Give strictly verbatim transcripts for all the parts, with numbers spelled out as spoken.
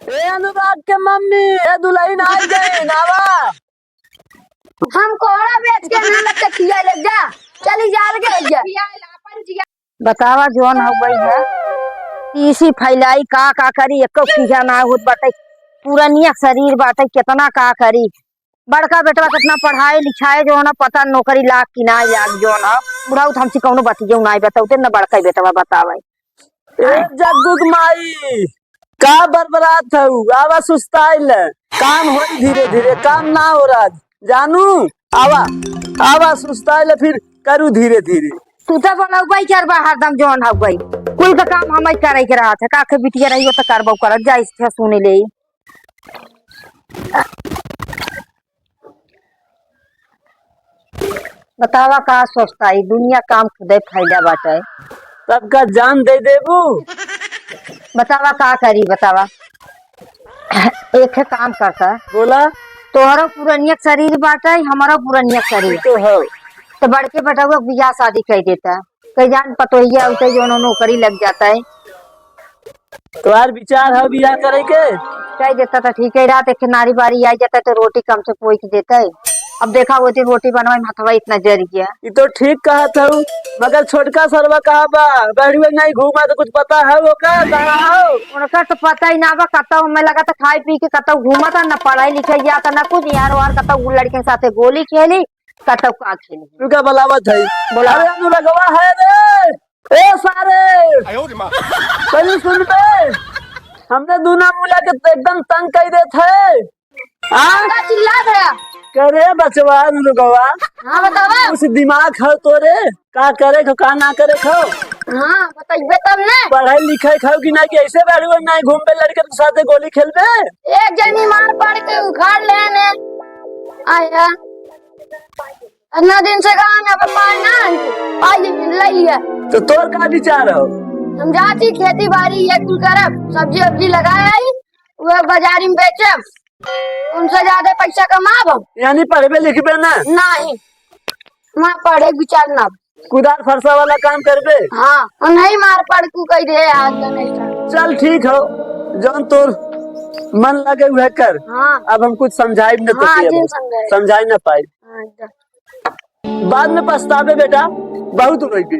ए अनुराग के मम्मी, ए दुलहिन आई गइन, आवा। हम कोहड़ा बेच के ना लग के खिया ले जा। चली जा लगे जा। बतावा जौन हो गई है, तीसी फैलाई का का करी, एको खिया ना होत बाटे, पुरनिया शरीर बाटे, केतना का करी। बड़का बेटवा केतना पढ़ाए लिखाए, जौन पता नौकरी लाग कि ना लाग, जौन बुढ़ऊ तो हमसे कौनो बतियौ ना बताउते, न बड़का बेटवा बतावे। ए जग्गू के माई, का बरबरात हऊ? आवा सुस्ताइल, काम होई धीरे धीरे, काम ना हो रहा। जानू, आवा, आवा सुस्ताइल, फिर करू धीरे धीरे। तू तो बोलौबई करबा हरदम जौन हऊ गई। कुल का काम हमई करे के रहत है, का के बिटिया रहियो तो करबो करत, जा इसके सुन ले। बतावा का सोचता है, दुनिया काम खुदे फैला बाटे। सबका जान दे देबू? बतावा का करी, बतावा। एक है काम करता। बोला। तोहरो पुरनिया शरीर बाटे, हमारो पुरनिया शरीर। तो हो। तो बड़के बेटवा के बियाह शादी कर देता। कई जान पतोहिया उते जौन नौकरी लग जाता है। तोहार विचार है बियाह करे के? कह देता तो ठीक है, रात एक नारी बारी आ जाता तो रोटी कम से पोई के देता है। अब देखा वो दिन रोटी बनवाए में हथवा इतना जर गया। ई तो ठीक कहत हऊ, मगर छोटका सरवा कहाँ बा? बहरुए नहीं घूमा तो कुछ पता है ओकर, कहाँ हो? उनका तो पता ही ना बा, कतौ हमें लगा तो खाए पी के कतौ घूमा था, ना पढ़ाई लिखाई जाता ना कुछ, यार वार कतौ लड़के के साथे गोली खेली, कतौ का खेली। रुका बुलावत है। बोला। अरे अनुरगवा है रे। ए सारे, आयो रे माँ। तनी सुन बे, हमने दूना मुला के तो एकदम तंग कर देत है। हाँ? का चिल्लात है? करे बचवा, रुगवा। हाँ, बतावा। कुछ दिमाग है तोरे? का करे खो, का ना करे खो? हाँ, बताइबे तब ने। पढ़ाई लिखाई खाओ कि ना, कि ऐसे बैठो ना, घूमबे लड़के के साथ गोली खेलबे? एक जनी मार पड़ के उखाड़ ले ने। आया। इतना दिन से कहा ना, पाए ना, पाए ले लिया। तो तोर का विचार हो? हम जाती खेती बाड़ी ये कुल करब, सब्जी वब्जी लगाए आई, वह बाजारी में बेचब, उनसे ज्यादा पैसा कमाब हम। यानी पढ़बे लिखबे ना? नहीं, मैं पढ़े विचार ना। कुदार फरसा वाला काम करबे? हाँ, उन्हें मार पड़ कू कह दे आज का नहीं था। चल ठीक हो, जौन तोर मन लगे वह कर। हाँ। अब हम कुछ समझाइब न तो हाँ, के जी अब समझाए। समझाई न पाई। हाँ, जा। बाद में पछताबे बेटा, बहुत रोइबे।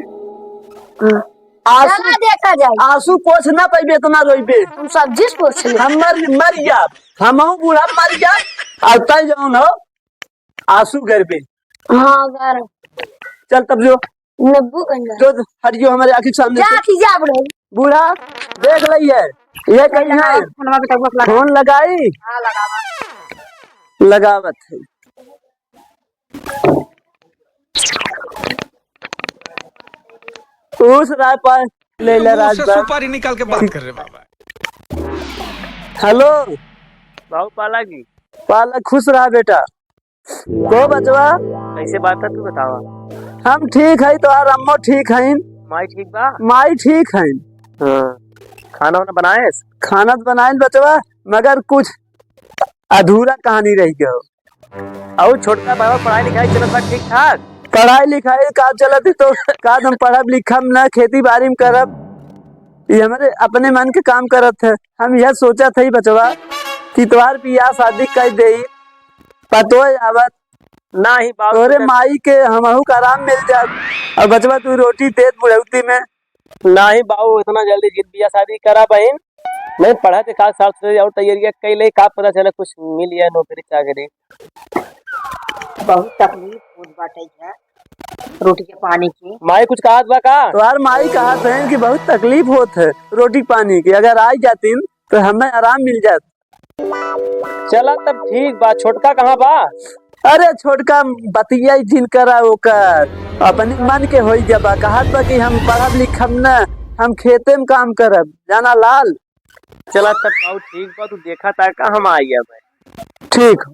हाँ। आंसू, चला देखा जाए। आंसू पोछ ना पाइबे, इतना रोइबे। हम सब जिस पोछ ले। हम मर, मर गया, हमहू बूढ़ा मर गया, और तय जौन हो आंसू गरबे। हाँ, गर। चल तब जो। नब्बू गंगा। जो हट गयो हमारे आँखी के सामने से। जा, खींचा बूढ़ा। बूढ़ा, देख लइहे, ये कहीं है। फोनवा पे टबुआ लगा। फोन लगाई? हाँ, लगावा। लगावत है। उस राय पर ले ले मुंह से राजभर। सुपारी निकाल के बात कर रहे बाबा। हेलो। बाबू पाला जी। पाला, खुश रहा बेटा। को बचवा? कैसे बात है तू बतावा। हम ठीक है, तोहार अम्मो ठीक है। माई ठीक बा? माई ठीक है। हाँ। खाना वाना बनाएस? खाना तो बनाए बचवा, मगर कुछ अधूरा कहानी रह गयो। और छोटका बाबा पढ़ाई लिखाई चलत बा ठीक ठाक? पढ़ाई लिखाई का चलत है तो का हम पढ़ब लिखब ना, खेती बाड़ी में करब। ये हमारे अपने मन के काम करत है। हम यह सोचत है बचवा कि तोहार बियाह शादी कर दे, पतोय आवत। नाही बाबू, तोरे इतना माई के हमहू का आराम मिल जात। और बचवा तू रोटी देत बुढ़ौती में। नाही बाबू, इतना जल्दी जिन बियाह शादी करा बहिन। नहीं पढ़ा ते का साल से और तैयारियां कई ले, का पता चला कुछ मिल जाए नौकरी चाकरी। बहुत तकलीफ होत बाटे है रोटी के पानी की। माई कुछ कहत बा का? तोहार माई कहत है कि बहुत तकलीफ होत है रोटी पानी की, अगर आ जातीन तो हमें आराम मिल जात। चला तब ठीक बा, छोटका कहाँ बा? अरे छोटका बतिया जिन करा ओकर, अपने मन के होई जबा, कहत बा कि हम पढ़ब लिखब न, हम खेते में काम करब, जाना लाल। चला तब बाबू ठीक बा, तू देखा ता का हम आई अब। ठीक।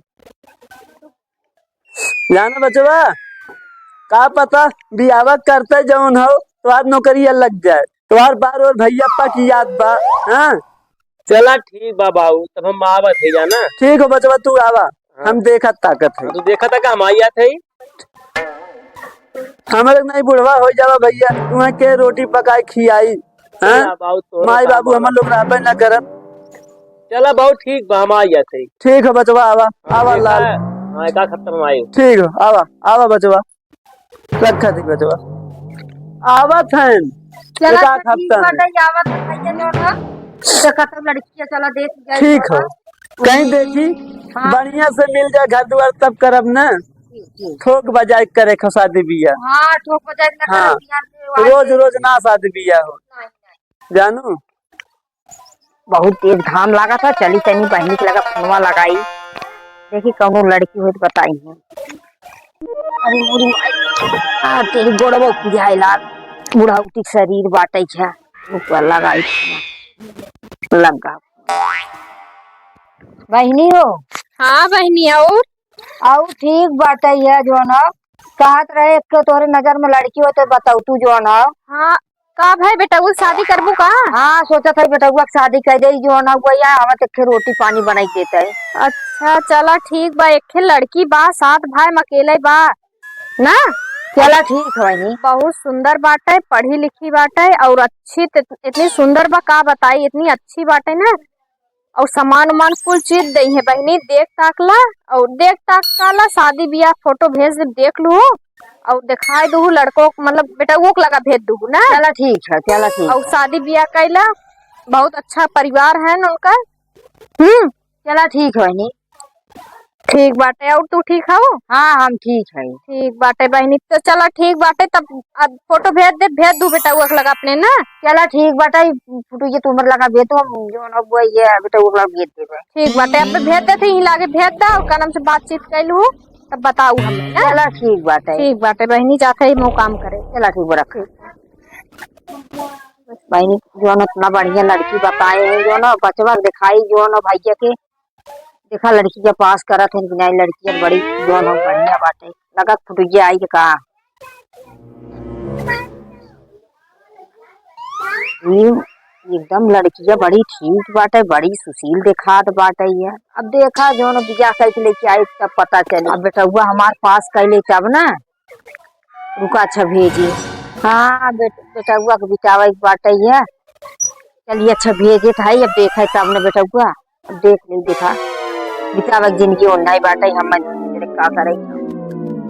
जाना बचवा, का पता बियावा करते जौन हो, तोहार नौकरिया लग जाए, तोहार बार और भैया पा की याद बा, हाँ? चला ठीक बा बाबू, तब हम आवत है जाना। ठीक हो बचवा, तू आवा, हाँ। हम देखत ताकत है। हाँ, तू देखा ता का हम आई जात है। हमारे नहीं बुढ़वा हो जावा भैया, तुम्हें के रोटी पकाए खियाई, हाँ? चला बाबू, तोरे माई का बाबू बाबा। हमार लोग रहबे ना करब। चला बाऊ, ठीक बा, हम आ जाते। ठीक है बचवा, आवा, आवा एक लाल। आ-, हाँ, एक आध हफ्ता में आए। ठीक है, आवा, आवा बचवा, रखा थी बचवा, आवत हैं। चला एक आध तो ठीक हफ्ता में। बाटे, आवत है भैया जो ना, देखा तब लड़की है, चला देख जाए ठीक है, कहीं देखी, हाँ। बढ़िया से मिल जाए घर दुआर, तब करब ना। जी, जी। ठोक बजाए करे क शादी बियाह। हाँ, ठोक बजाए के ना हाँ। करब बियाह से रोज, रोज ना शादी बियाह हो। नहीं, नहीं। जानू? बहुत तेज घाम लागत है, चली तनी बहिनी के लगा फोनवा लगाई, देखी कौनो लड़की होई तो बताई है। अरे मोरी माई, आ, तेरी गोड़वा पिराए लाल, बुढ़ौती के शरीर बाटे है, ऊपर लगाई, लग गा। बहिनी हो। हाँ बहिनी, और? अउ ठीक बाटे, यह जौन ह, कहत रहे, एक ठो तोहरे नजर में लड़की हो तो बताऊ, तू जौन ह। हाँ, का भाई बेटउआ के शादी करबू का? हाँ, सोचत है बेटउआ के शादी कर दे, जौन ह, वही आवत एक ठे रोटी पानी बनाई देता है। अच्छा, चला ठीक बा, एक ठे लड़की बा, सात भाई में अकेले बा ना? चला ठीक है बहिनी। बहुत सुंदर बाटे, पढ़ी लिखी बाटे और अच्छी त-, इतनी सुंदर बा, का बताई, इतनी अच्छी बाटे ना। और सामान उमान कुल चीज दई है बहिनी, देख ताक ला और देख ताक का ला, शादी बियाह फोटो भेज दे, देख लू और दिखाई दू लड़को, मतलब बेटउओ के लगा भेज दू ना। चला ठीक है, चला ठीक और है। शादी बियाह कैला, बहुत अच्छा परिवार है ना उनका। हम्म। चला ठीक है बहिनी। ठीक बाटे, और तू ठीक हऊ? हाँ, हम ठीक है। ठीक बाटे बहिनी, तो चला ठीक बाटे, तब अब फोटो भेज दे, भेज दू बेटउआ के लगा अपने ना। चला ठीक बाटे, फोटो ये तुम्हरे लगा भेज दो, हम जौन अब ये बेटउआ के लगा भेज देबे। ठीक बाटे, अब भेज देते ही लागे भेज दा, और का नाम से बातचीत कैलू, तब बताऊ हमें ना। चला ठीक बाटे। ठीक बाटे बहिनी, जाते ही मुँह काम करे। चला ठीक बा, रख। बहिनी, जौन इतना बढ़िया लड़की बताए हैं, जौन बचवा के दिखाई, जौन भैया के देखा लड़की के पास करत हन कि नाहीं, लड़की बड़ी जौन हो बढ़िया बाटे। लगत फुटुइया आई के का। ई एकदम लड़किया बड़ी ठीक बाटे, बड़ी सुशील देखात बाटे ये। अब देखा जौन बियाह कइके लेके आई तब पता चली। अब बेटउआ हमार पास कइले तब ना। रुका, अच्छा भेजी। हाँ, बेट-, बेटउआ के बिचावे के बाटे ये। चलिए, अच्छा भेजे त हई, अब देखा है तब न बेटउआ, अब देख ली, देखा। बिचावे के जिंदगी ओन्हा ही बाटे, हम मन तेरे का करे,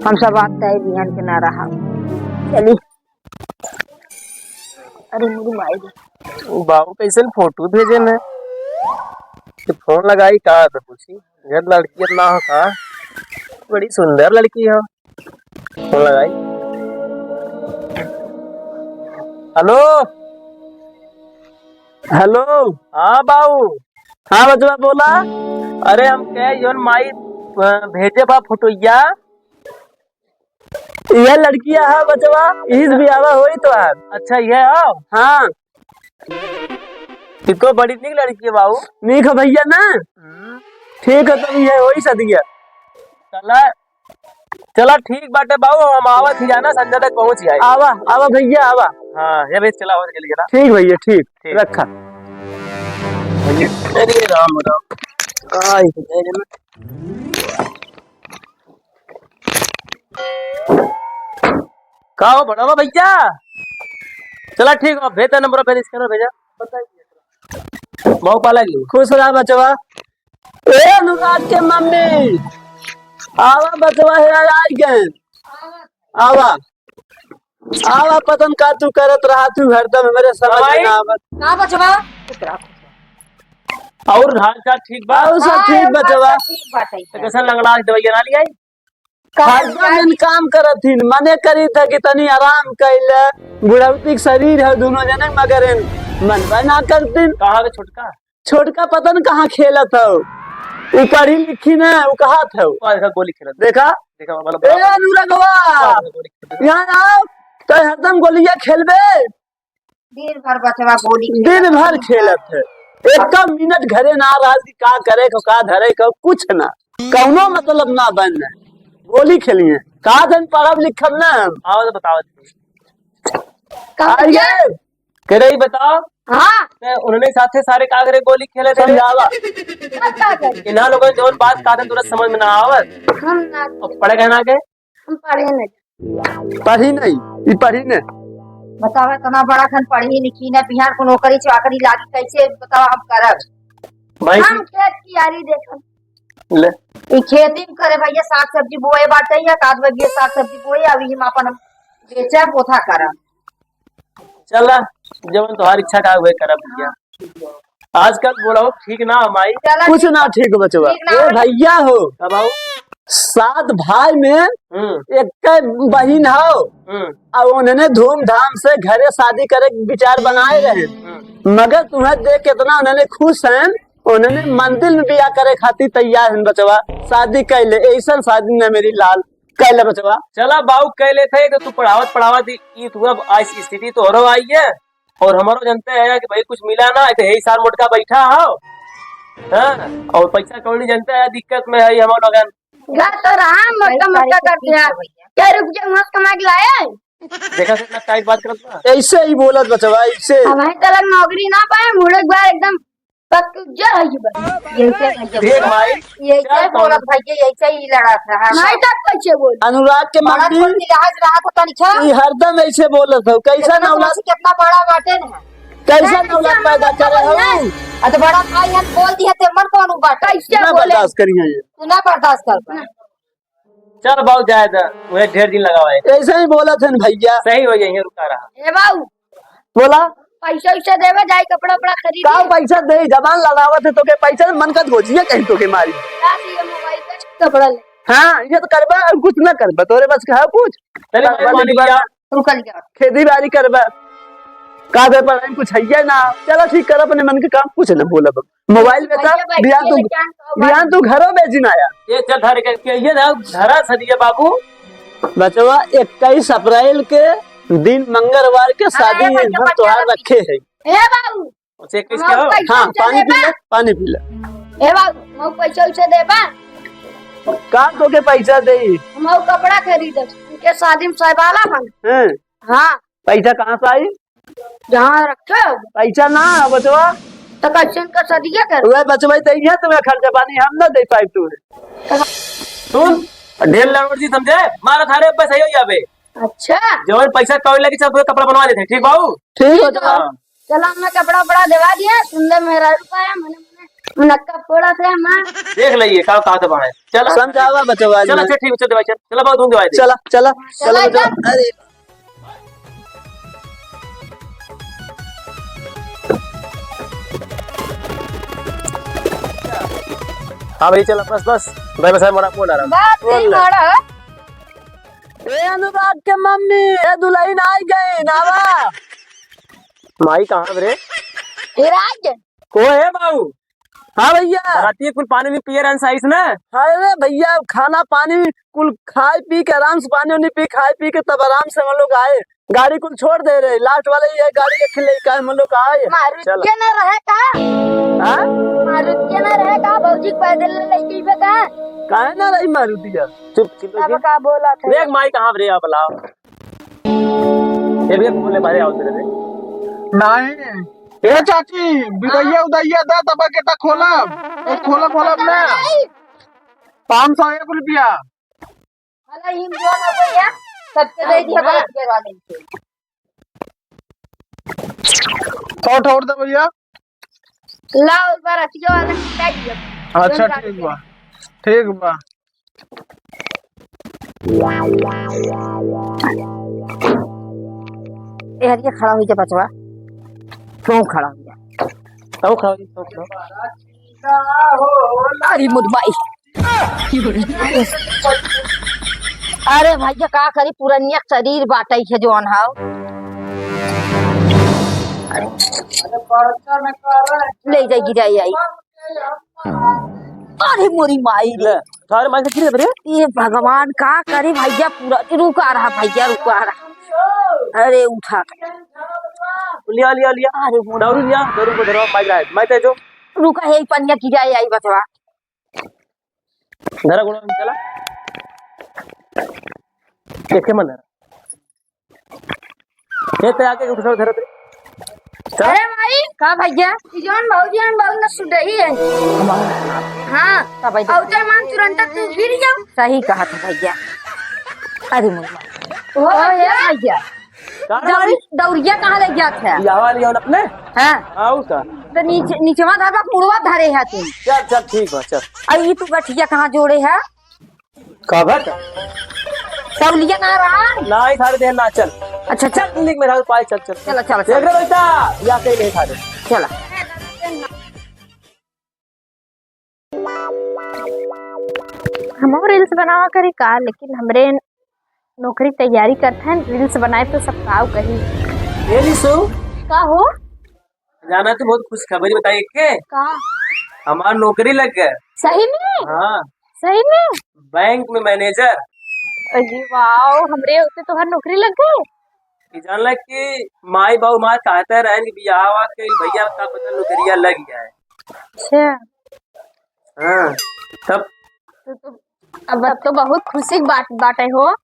हम सब बात तय बिहान के ना रहा। चली। अरे मेरी माई रे। बाबू कैसन फोटो भेजे न? कि फोन लगाई का तो पूछी, घर लड़की इतना हो का? बड़ी सुंदर लड़की हो। फोन लगाई। हेलो। हेलो। हाँ बाबू। हाँ बचवा बोला। अरे हम कहे जौन माई, अ, भेजे बा फोटोइया। यह लड़किया है बचवा, इस बियाह होई तो है। अच्छा ये है? हाँ। ई तो बड़ी नीक लड़की है बाबू। नीक है भैया ना? हम्म। ठीक है, तब ये होई सदिया। चला, चला ठीक बाटे बाबू, हम आवत ही जाना, संझा तक पहुँच जाए। आवा, आवा भैया, आवा। हाँ, ये भी चला, हो चलिए ना। ठीक भैया, ठीक, ठीक। रखा। अरे राम राम। आई तो गए ना। का हो बड़वा भैया? चला ठीक हो, भेज दे नंबर, भेज scanner भेजा। बताइए। बहुत पाला की। खुश रहा बचवा। ए अनुराग के मम्मी, आवा बचवा, हे आई गए। आवा, आवा, पतन का तू करत रहा, तू हरदम हमरे समझ में ना आवत। का बचवा? और हाल चाल ठीक बा? और सब हाँ, ठीक और बचवा। हाल चाल ठीक बाटे। तो कैसन लंगड़ा दवाई ना लियाई? हरदम इन काम करत हिन, मने करी था कि तनी आराम कैले, बुढ़ौती के शरीर है दोनों जने, मगर इन मनबे ना करतिन। कहाँ के छोटका? छोटका पता न कहाँ खेलत हौ। उ पढ़ी लिखी न, उ कहाँ थौ। उ देखा गोली खेलत। देखा? देखा, मतलब, ए अनुरगवा, उ देखा गोली खेलत। यहाँ आओ, तो हरदम गोलियां खेलबे। दिन भर बचवा गोली खेलत। दिन भर खेलत है, एक मिनट घरे ना रहल कि का करे को, का धरे को, कुछ ना, कौनो मतलब ना बन। गोली खेलिए, का दिन पढ़ब लिखब ना हम। आओ तो बताओ। का आइए। कह रही बताओ। हाँ। ते उन्होंने साथे सारे का करे गोली खेले थे। समझावा। इन्हां लोगों ने जौन बात कहा था तुरंत समझ में ना आवत। हम ना। अब पढ़े कहना के? हम पढ़े नहीं। पढ़ी नहीं, ई पढ़ी नहीं। बतावा, इतना बड़ा खन पढ़ी लिखी ना, बिहान को नौकरी चाकरी लागी कैसे, बतावा हम करब? भाई हम खेत की यारी देखब। ले। ई खेती में करे भैया, साग सब्जी बोए बाटे, या काद बगिया साग सब्जी बोए, अब इही में अपन हम बेचे पोथा करब। चला, जवन तोहार इच्छा का उहे करब भैया। आजकल बोला हो ठीक ना हो माई। चला कुछ ठीक ना बा। ठीक बचवा। ठीक ना ए बा। भैया हो। का बाबू? सात भाई में हम्म। एक बहिन हो। हम्म। और उन्होंने धूमधाम से घरे शादी करे के विचार बनाए रहे। हम्म। मगर तुम्हें देख कितना उन्होंने खुश हैं। उन्होंने मंदिर में बियाह करे खातिर तैयार हैं बचवा। शादी कैले, ऐसन शादी न मेरी लाल। कैले बचवा। चला बाऊ कैले थे तो तू पढ़ावत पढ़ावत ई, ई तू अब आज स्थिति तोहरो आई है। और हमारो जनते है कि भाई कुछ मिला ना, तो यही साल मोटका बैठा हो। हाँ, और पैसा कौड़ी जनते है, दिक्कत में है हमार लोगन। गा तो रहा, मोटका मोटका कर दिया। क्या रुक जा, मस्त कमा के लाए? देखा कितना टाइट बात करत बा। ऐसे ही बोलत बचवा, ऐसे। अब है तलक नौकरी ना पाए, मुड़े एक बार एकदम पक जा रही बा। यही से, यही से देख बोला। भाई, यही से बोलत भाई, यही से ही लड़ा था, हाँ। नहीं तब कैसे बोल? अनुराग के बड़ा मम्मी थोड़ी लिहाज रहा था तनिक, हाँ। ई हरदम ऐसे बोलत हो, कैसा इतना नौलख, समझ कितना बड़ा बाटे ना। कैसा नहीं, नौलख पैदा करे हो? आ तो बड़ा भाई हम बोल दिया ते मन कौन बाटे? कैसे ना बोले? बर्दाश्त करिए ये। तू ना बर्दाश्त कर पा। चल बाऊ जाए द, वह ढेर दिन लगावा है। ऐसे ही बोलत हन भैया। सही हो जाइए, रुका रहा। ए बाऊ। बोला। पैसा वैसा देवे, जाए कपड़ा उपड़ा खरीदे। का पैसा दे, जबान लड़ावत है तो के पैसा मन का धोजिए कहीं तो के मारी। का दिए मोबाइल का कपड़ा ले। हाँ, ये तो करबा और कुछ ना करबा, तोरे बस का है कुछ। चले भाई, करबा पानी लेके पिया। बा। रुकल जाओ। खेती बाड़ी करबा। का दे पढ़ाई में कुछ है ना। चला ठीक कर अपने मन के काम, कुछ ना बोलब। मोबाइल में था, भैया, बैठ बिहान के तू, ले जान तो बिहान तू घरों में जिन आया। ये चल धर के, के ये ना धरा सदिया बाबू। बचवा, इक्कीस अप्रैल के दिन मंगलवार के शादी अरे, में भैया, हम बच्चा तोहार लोग रखे हैं। ए बाबू, उसे किस हम क्या हो? पैसा हाँ, उसे पानी पी देबा? ले, पानी पी ले। ए बाबू, हम पैसा उसे देबा? का तो के पैसा दे? हम कपड़ा खरीदब, उनके शादी में सहबाला हम। हैं? हाँ। पैसा कहाँ से आई? जहाँ रखे हो। पैसा ना, बचवा। तो कैसे इनका सदिया कर? वह बचवा ही देंगे तुम्हें खर्चा पानी, हम ना दे पाए तुम्हें। सुन, ढेर लड़वड़ जी समझे, मारा थारे अब सही हो जाबे। अच्छा। जवन पैसा कौड़ी लगी, सब कपड़ा बनवा देते हैं, ठीक बाबू? ठीक हो, ठीक है। हाँ। चला, हमने कपड़ा उपड़ा देवा दिया, सुंदर मेहरारू पाया, मने, मने, मुनक्का फोड़ा थे, माँ। देख लइए, का, का दबाए। चला। समझावा बचवा, चला, चला, ठीक, चल, दवाई, चल। चला, बाबू, तुम दवाई दे। चला, चला, चला, चला, बचवा। चल। अरे। हाँ भाई, चला, बस, बस। भाई, बस, हमारा फोन आ रहा है। बात फोन नहीं ले। मारा। ए अनुराग के मम्मी, ए दुल्हन आ गई, नावा। माई कहाँ रे? ए राज। को है बाबू? हाँ भैया। राती कुल पानी नहीं पिए रहन सही से ना? अरे भैया, खाना पानी कुल खाए पी के आराम से, पानी उनी पी, खाए पी के तब आराम से हम लोग आए। गाड़ी कुल छोड़ दे रहे, लास्ट वाले ये गाड़ी एक लेके आए हम लोग आए। मारुतिया चला। ना रहे का? हाँ? मारुतिया ना रहे का? भौजी के पैदल ले लेके अइबे का? काहे ना रही मारुतिया? चुप, चुप, अब चुप। का बोला था? देख माई कहाँ रे, अब लाओ। ये भी बोले बाहर आओ तेरे से। नहीं। ए चाची, बिदैया हाँ। उदैया दे तब के ता खोलब। ए, खोलब, खोलब ना। नहीं। पाँच सौ एक रुपया। हला हिम जो ना भैया, सबके दे दिया हाँ। बात के वाले से। सौ ठोर दे भैया। लाओ, एक बार अतिया वाला निपटा दिया। अच्छा, ठीक बा, ठीक बा। ए हरिया खड़ा हो जा बचवा, क्यों खड़ा हो जा? तो खड़ा हो जा, तो खड़ा। अरे मुदमाई। अरे भैया, का करी, पुरनिया शरीर बाटै है जौन हाव। ले जाई, गिराई आई। अरे मोरी माई रे। ले, थारे माई से गिरे रे। ये भगवान, का करी भैया, पूरा रुका रहा भैया, रुका रहा। अरे उठा। लिया, लिया, लिया। अरे मोरी। दारू लिया, दारू को धरो, माई रहा है। माई ते जो। रुका है, पनिया गिराई आई बचवा। धरा गोड़ा में चला। देखे मन धरा। ये ते आके उठा धरा तेरे। चल। अरे माई। का भैया? ई जौन भौजी हन, बहुत न सुडही है। हाँ। का भैया? औते मान तुरंत तू गिर जाओ। सही कहा था भैया। अरे मुन्ना। ओ, ओ, ये भैया। भैया। का रे दौरी-, भाई? दौरिया कहाँ ले गया था? ये हवा लिया अपने? हाँ। आओ का? तो नीचे, नीचवा धरबा, मुड़वा धरे है तू। चल, चल, ठीक बा, चल। अरे, ई तू गठिया कहाँ जोड़े है? का बात? तौलिया ना रहा? ना, ई थारे देह ना, चल। अच्छा, चल। चल, लिख मेरा पाई, चल, चल। चला, चला, देख चला। रे बेटा, या कहीं नहीं थारे। चला। हमहू reels बनावा करी का, लेकिन हमरे नौकरी तैयारी करत हैं, reels बनाए तो सब काव कही। ए निशु। का हो? जाना तो बहुत खुशखबरी बताई के। का? हमार नौकरी लग गए। सही में? हाँ। सही में? बैंक में manager। अरे वाओ, हमरे होते तोहर नौकरी लग गए। कि जानला कि माई बाबू मार कहते रहे कि बियाह के भैया का पता नौकरिया लग गया है। अच्छा। हाँ, तब तो, तो, अब तो बहुत खुशी की बात बाटे हो।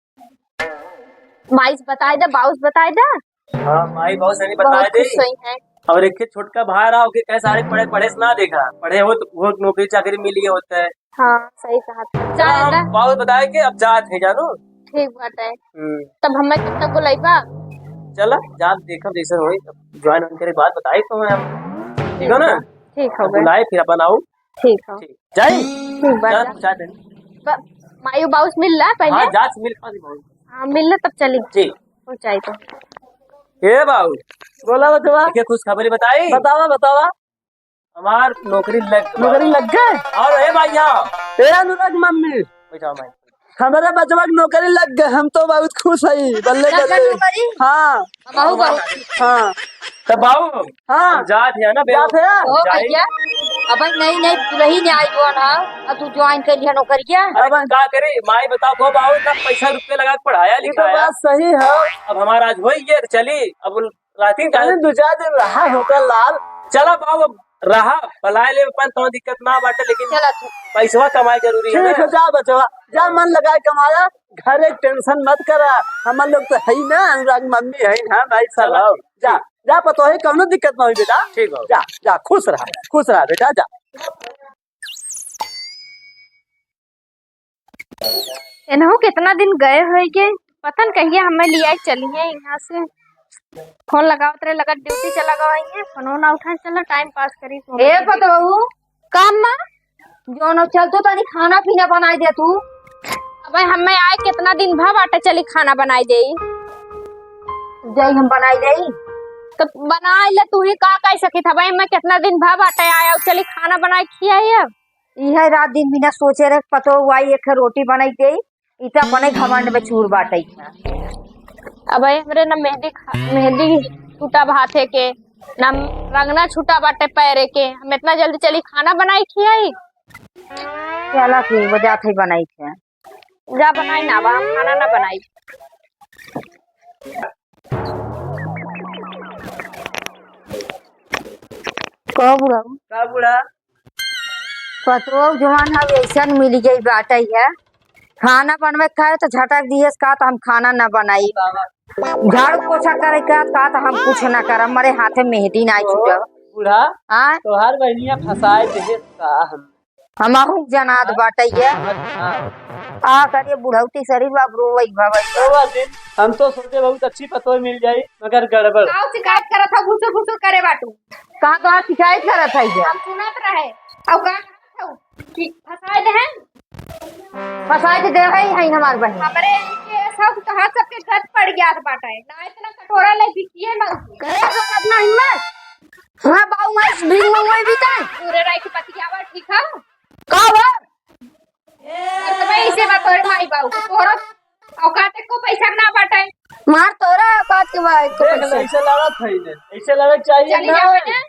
माई से बताए दे, बाऊ से बताए दे। हाँ, माई बाऊ से नहीं बताए बहुत दे। खुश होई हैं। और एक छोटका भाई रहा, ओके कहे सारे पढ़े, पढ़े से ना देखा, पढ़े हो तो वो नौकरी चाकरी मिली होता है। हाँ, सही कहा। चला, हम बाऊ से बताए के अब जात है, जानू। ठीक बात है। हम्म। तब हमें कब तक बुलाइबा? चला, जात देखब जैसे होई, join होने के बाद बताए तो हम। ठीक हो ना? ठीक हो गए। बुलाए फिर अपन आऊ। ठीक हो। ठीक। जाई? ठीक बा, चल, जा। पहुँचा दे। ब-, माई बाऊ से मिल ला पहले। हाँ, जा से मिल पा दी बाऊ। हाँ, मिल ला तब चली। ठीक। पहुँचाई तो। ए बाऊ। बोला बचवा। देखिए, खुशखबरी बताई। बतावा, बतावा। हमार नौकरी लग गई। नौकरी लग गए? और ए भैया। ए अनुराग मम्मी। बैठाओ माई। हमरे बचवा के नौकरी लग गए, हम तो बहुत खुश हई। बल्ले का बल्ले। नौकरी? हाँ। हमहू बहुत खुश। हाँ। तो बाबू, हाँ। हम जात है ना, जात है? ओ जाई। भैया, अब नई नई दुल्हन आई कौन है, अब तू join कर लिया नौकरिया। अरे अब का करी, माई बताओ को बाबू, इतना पैसा रुपये लगा के पढ़ाया ये तो लिखाया। बात सही है। अब हमारा आज होई गया, चली, अब राती का अरे दो चार दिन रहा होटल लाल। चला बाबू, अब रहा, भलाई ले अपन तो दिक्कत ना बाटे, लेकिन चला, ठीक। पैसवा कमाए जरूरी है ठीक ना। है, जा बचवा, जा मन लगाए कमाया, घर एक tension मत करा, हमन लोग तो है ही ना, अनुराग मम्मी है ना, भाई साहब, चला। जा, जा पतोहे, कौनो दिक्कत ना होई बेटा। ठीक बा। जा, जा, खुश रहा, खुश रहा बेटा, जा। एनहू कितना दिन गए होइगे, पता न कहिया हमें लियाए चलिए यहाँ से। फोन लगावत रहे, लगत ड्यूटी चला गवा है, फोनो ना उठाए, चला टाइम पास करी। ए पतोहू। का अम्मा? जौन चल तू तनी खाना पीना बनाई दे तू। अबे हमें आए कितना दिन भा बाटे, चली खाना बनाई देई। जाई हम बनाई देई। तो बनाई ले तू ही, का कह सकित हबे, हमें कितना दिन भा बाटे आया, चली खाना बनाई खियाई अब। इहे रात दिन बिना सोचे रहे, पतोहू आई एक रोटी बनाई देई, ई तो अपने घमंड में चूर बाटे। अबे हमरे ना मेहंदी खा-, मेहंदी छूटा बा हाथे के, ना रंगना छूटा बाटे पैरे के, हम इतना जल्दी चली खाना बनाई खियाई? चला ठीक बा, जात है बनाई थे। जा बनाई ना बा, हम खाना ना बनाई। कहो बुढ़ऊ। का बूढ़ा? पतोह जवान हवे, ऐसन मिल गई बाटे है। खाना बनवे के कहे तो झटक दिए से कहा तो हम खाना ना बनाई। झाड़ू पोछा करे के कहा तो हम कुछ ना करब, मरे हाथे मेहंदी ना ओ, छूटब। बूढ़ा, हाँ? तोहार बहनिया फंसाए देहे का हम? हमहू जनात हाँ? बाटे ये। हाँ। आ करिए बुढ़ौती शरीर बाप रोवई भवई। रोवा दिन, हम तो सोचे बहुत अच्छी पतोह मिल जाई, मगर गड़बड़। काऊ शिकायत करत है, घुसुर घुसुर करे बाटू। कहाँ तोहार शिकायत करत है ये? हम सुनत रहे। अब का करत हऊ? कि फंसाए दे हैं? फंसाए के दे है, है हमार बहन। हमरे इनके सब तोहार सबके गत पड़ गया बाटे। ना इतना कटोरा ले बिकिए ना उसे। करे तो अपना हिम्मत। हाँ, बाऊ मार भी मंगवाई भी ताई। पूरे राय की पतियावा ठीक है? का बा? और तो भाई इसे बात तोरे माई बाऊ को तोहरा औकात को पैसा ना बाटे। मार तोरा औकात के बा, एको देख, पैसा। ऐसे लड़त है इधर। ऐसे लड़क चाहिए चली ना। जाओ ना।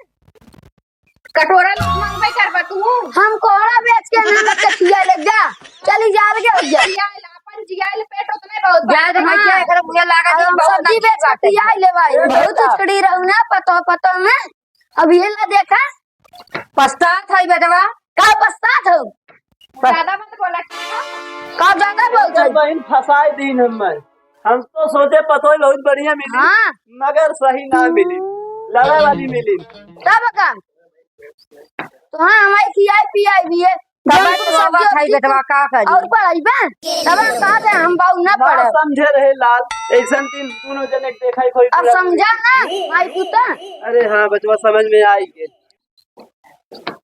कटोरा लोग मंगबे करबा तू। हम कोहड़ा बेच के ना लग के खिया ले जा। चली जा लगे हो जा। जियाइल, अपन जियाइल पेट उतने बहुत बा। जाए तो भाई क्या करे, मुझे लगा अब कि हम बहुत सब्जी अच्छी बेच के बात है। खिया ले भाई। बहुत उचकड़ी रहू ना पतो पतो में। अब ये ला देखा। पछतात है बेटवा। का पछतात हो? ज्यादा मत बोला। का ज्यादा बोलत है? बहन फंसाए दीन हमें। हम तो सोचे पतोह बहुत बढ़िया मिली, हाँ। मगर सही ना मिली, लड़ाई वाली मिली। तब का? तो हाँ, हमारी खियाई पियाई भी है। तब जब तो तू बाबा सब्जी खाई उब्जी बेटवा, का करी? और पढ़ाई बे? तब हम कहा थे, हम बाऊ ना ना पढ़े। समझे रहे लाल, ऐसन दिन दोनों जने के देखा ही कोई अब बुरा समझा नहीं। ना, माई पुता। अरे हाँ, बचवा समझ में आई के।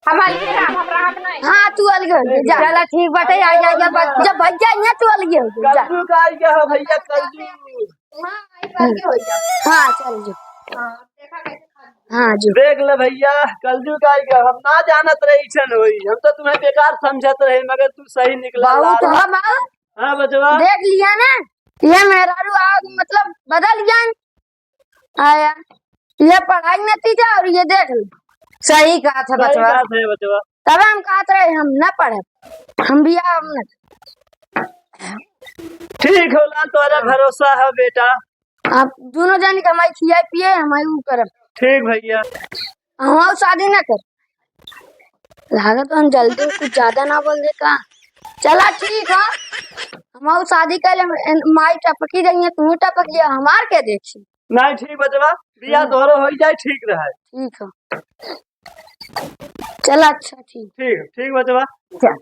हम अलगे रहब, हमरा हक नहीं। हाँ, तू अलगे हो जा। चला ठीक बाटे, आ जा, जा, बस, जब भैया यहाँ तू अलगे हो जा। कलजू का आ गया हो भैया, कलजू। हाँ, ई अलगे हो जा। हाँ, चल जो। हाँ, देखा कैसे खा हाँ, जो। देख ले भैया, कलजू का आ गया, हम ना जानत रहे ऐसन होई, हम तो तुम्हें बेकार समझत रहे, मगर तू सही निकला बहुत लाल। हो बा। हाँ बचवा। देख लिया ना, ये मेहरारू आज मतलब बदल गया। आया, ये पढ़ाई नतीजा और ये देख लो। सही कहा था सही बचवा। कहा था बचवा। तब हम कहत रहे हम न पढ़ब, हम बियाह हम न। ठीक होला, तोरा भरोसा है बेटा। आप दोनों जन के हमारी खियाई पिए, हमारी ऊ करब। ठीक भैया। हमारी शादी न कर। लागत हम जल्दी कुछ ज्यादा ना बोल दे का। चला ठीक है, हमारी शादी कर ले, माई टपकी रही है, तू टपक लिया, हमार के देखी। नहीं ठीक बचवा, बियाह हम्म। तोहरो हो जाए, ठीक रहे। ठीक है, चला अच्छा ठीक। ठीक, ठीक बचवा। चल।